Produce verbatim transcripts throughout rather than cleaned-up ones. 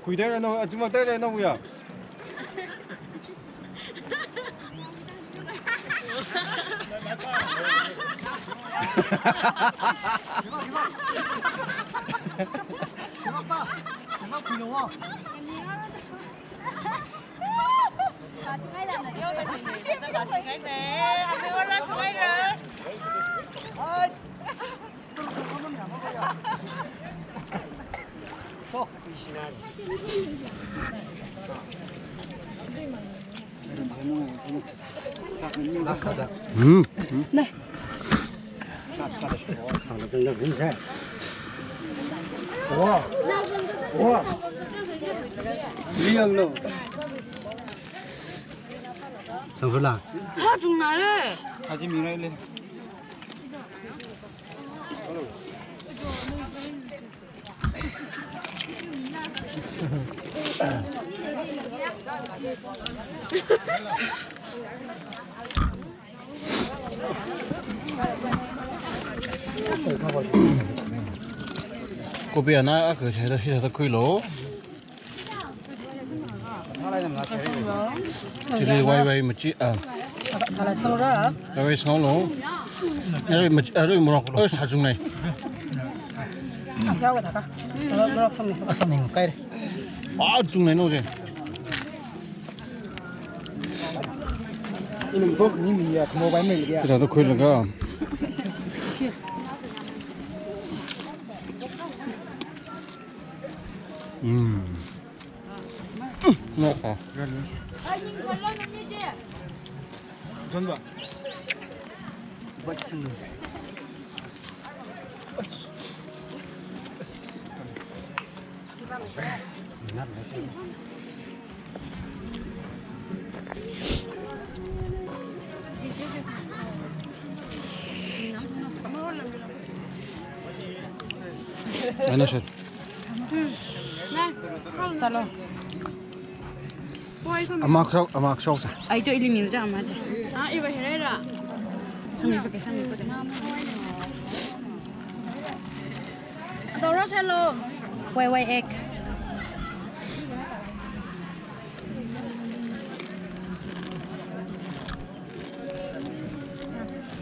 Khuidai ranu, achuma tai ranu ya. Hmm. Sangfala. Ha, chungnare. Saji mirai le. Kopi ana aka shada shada khuilo. Chili wai wai machi, ah. Wai wai sanglo. Arui machi, arui morok. Oh, sachungnai. Asam ning kai. Ah, chungnai no je. Ina mosok ni mi ya, kamo bai mei ya. Kita tu khuilaga. Hmm. Nokha. John ba. Ana sir. Chalo. Ama khok, ama khok sa. Ai to ili milja ama je. Ah, iba herera. Sami pake, sami pake. Adoro selo. Wai wai ek.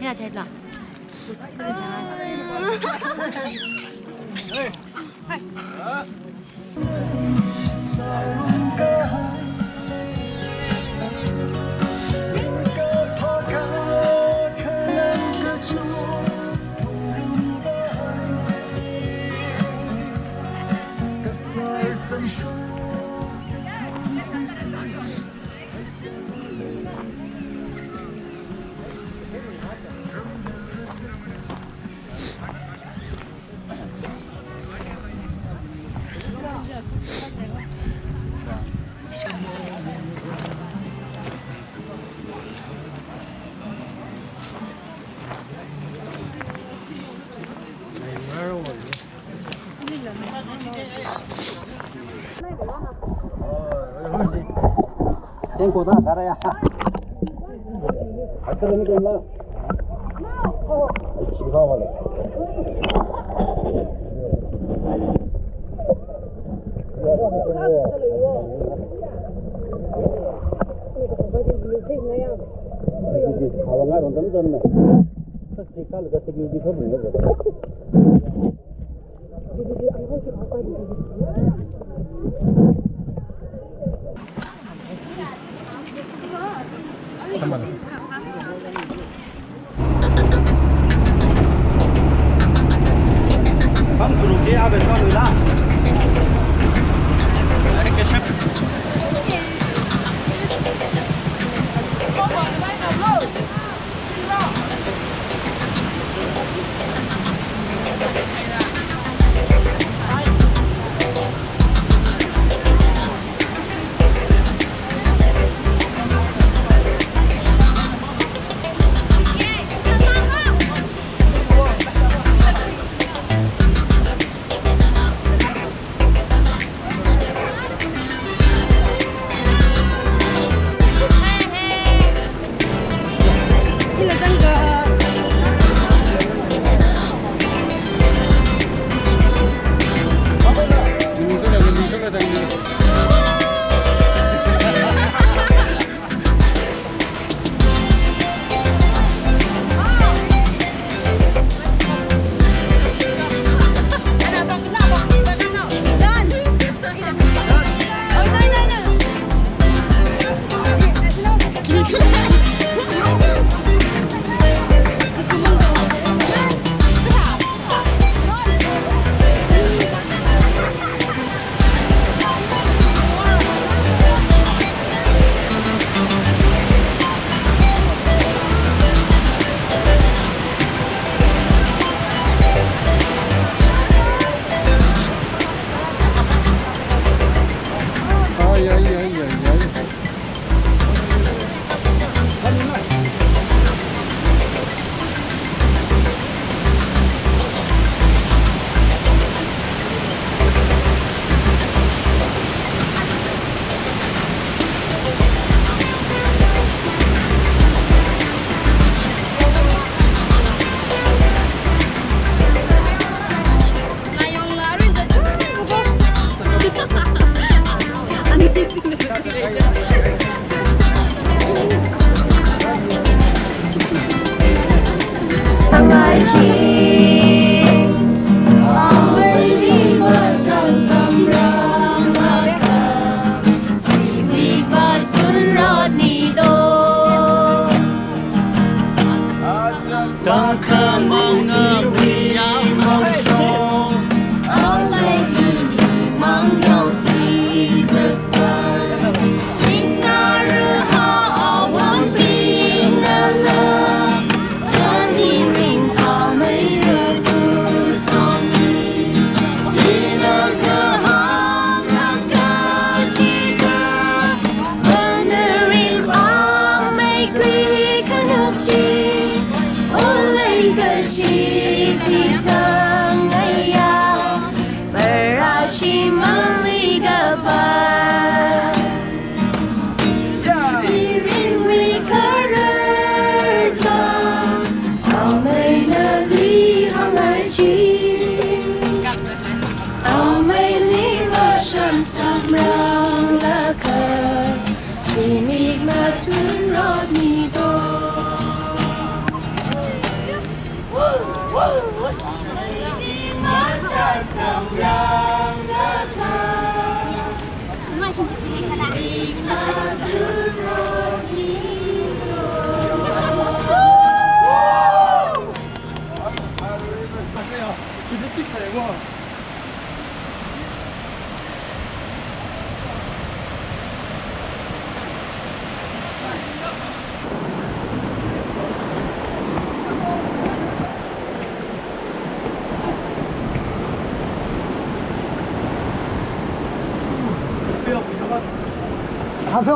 Ya, chetla. Tengko da, kara ya. Hatta ni kemla. Ai, chikha wale. Hawa ngarong tam tam na. Sasi kal ka sigi di khabun na.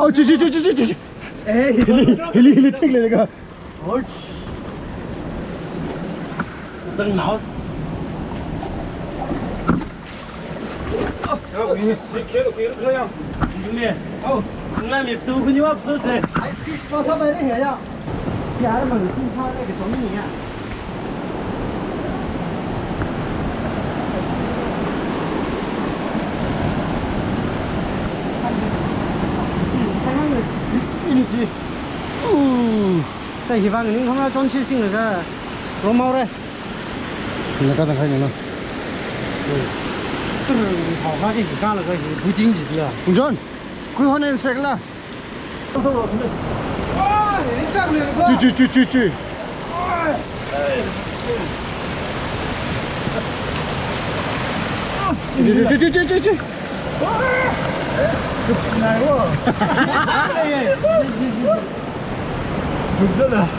Oh, chi, chi, chi. Eh, hili, hili, hili, thik le ka. Zang naos. Ooh. Kha hivang ning hamra chonsi singlaga romhaora. Naka zangkhai nina. Tur hao kha chi kalaga hi building chi dia. John, kui hon and sek la. Chi, chi, chi, chi, chi. Chi, chi, chi, chi, chi, chi. Good job.